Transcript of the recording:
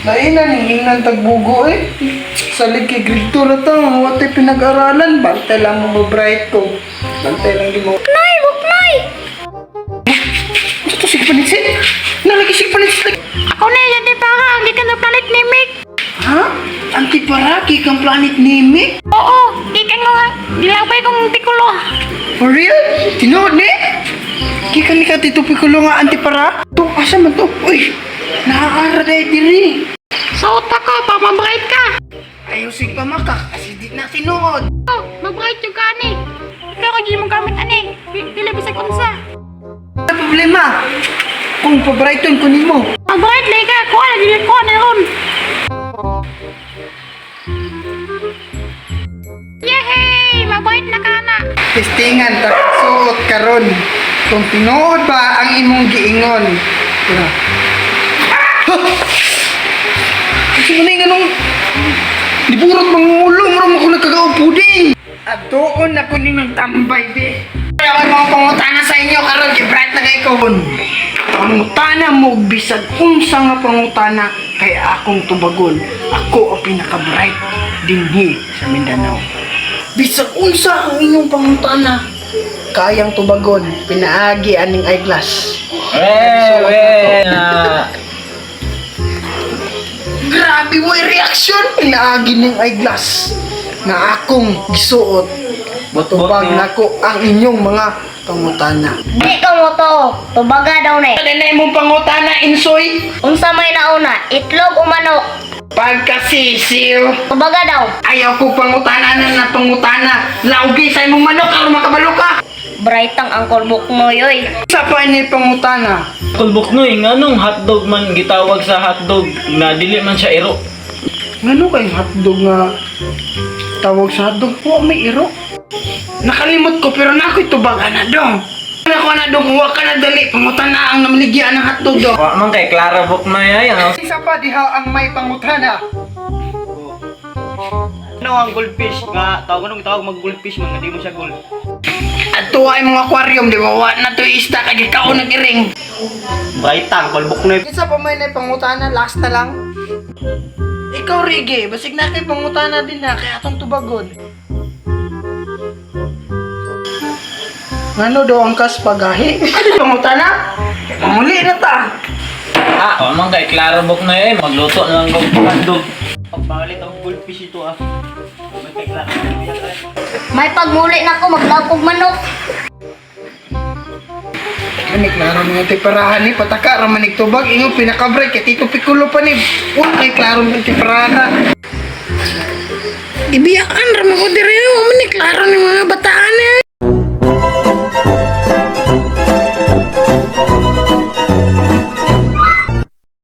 Lain na ning ingnan tagbugo eh. Salig kay grade 2 na to, wala pinag-aralan. Bantay lang mo bright ko. Bantay lang di mo. Buknoy, buknoy! Ano to sige panitsit? Nalagi sige panitsit. Ako na yan di para, gikan na planet ni Mick. Ha? Antiparaki kang planet ni Mick? Oo, gikan nga, gilabay kong tikulo. For real? Tinuod ni? Gikan ni ka Tito Piccolo nga antipara? To, asa man to? Uy, naaara dahil diri. Suot ako, pa mabright ka. Ayaw sig pamaka kasi di na tinuod. Oh, mabright yung kani. Ikaw ka mo gamit ani. Dili bisag unsa. Wala problema. Kung pabrighton ko nimo. Mabright lay ka, kuha na dili ko na ron. Yehey! Mabright na ka na. Testingan ta suot karon. Kung tinuod ba ang imong giingon. Tira. Huh! Kasi mo na yung anong liburot mga ulo, mura mo ko nagkagaw puding. At doon ako ning nagtambay, be. Kaya ako mga pangutana sa inyo karon kay bright na kay ko. Pangutana mo bisag unsa nga pangutana kay akong tubagon. Ako ang pinaka-bright dinhi sa Mindanao. Bisag unsa ang inyong pangutana, kayang tubagon, pinaagi aning eyeglass. Eh, we, na. Grabe mo reaction! Pinaagi ng eyeglass na akong gisuot. Tubag nako ang inyong mga pangutana. Di ka mo to. Tubaga daw na eh. Ano na imong pangutana, Insoy? Unsa may nauna, itlog o manok? Pagkasisiw! Tubaga daw. Ayaw ko pangutana na na pangutana. Laugi sa imong manok aron makabalo ka. Bright ang Uncle Buknoy oy. Sa pa ni pangutana? Kulbok no eh, nganong hotdog man gitawag sa hotdog na dili man siya iro. Ngano kay hotdog nga tawag sa hotdog? Wa may iro. Nakalimot ko pero na ako'y tubag ana dong. Ana ko na dong, wa ka na dali. Pangutana ang namaligya ng hotdog dong. Wa man kay Clara Buknoy ay ano. Isa pa diha ang may pangutana. Ano ang goldfish nga tawag anong tawag mag goldfish man nga di mo siya gold. Ato ay mga aquarium di ba wa na to isda kay gikaon nag iring. Bright ang kolbok na. Isa pa may na pangutana last na lang. Ikaw Rige, basig na kay pangutana din na kay atong tubagon. Ngano daw ang kas pagahi? Ano pangutana? Manguli na ta. Ah, wa man kay Clara Buknoy ay magluto na lang kog hotdog. Pagpalit ang goldfish ito ah. May kay Clara. May pagmuli na ko maglaog og manok. Ani klaro nga tiparahan ni pataka ra man tubag ingon pinaka-break kay Tito Piccolo pa ni. Wa kay klaro nga tiparahan. Ibiyakan ra man ko diri.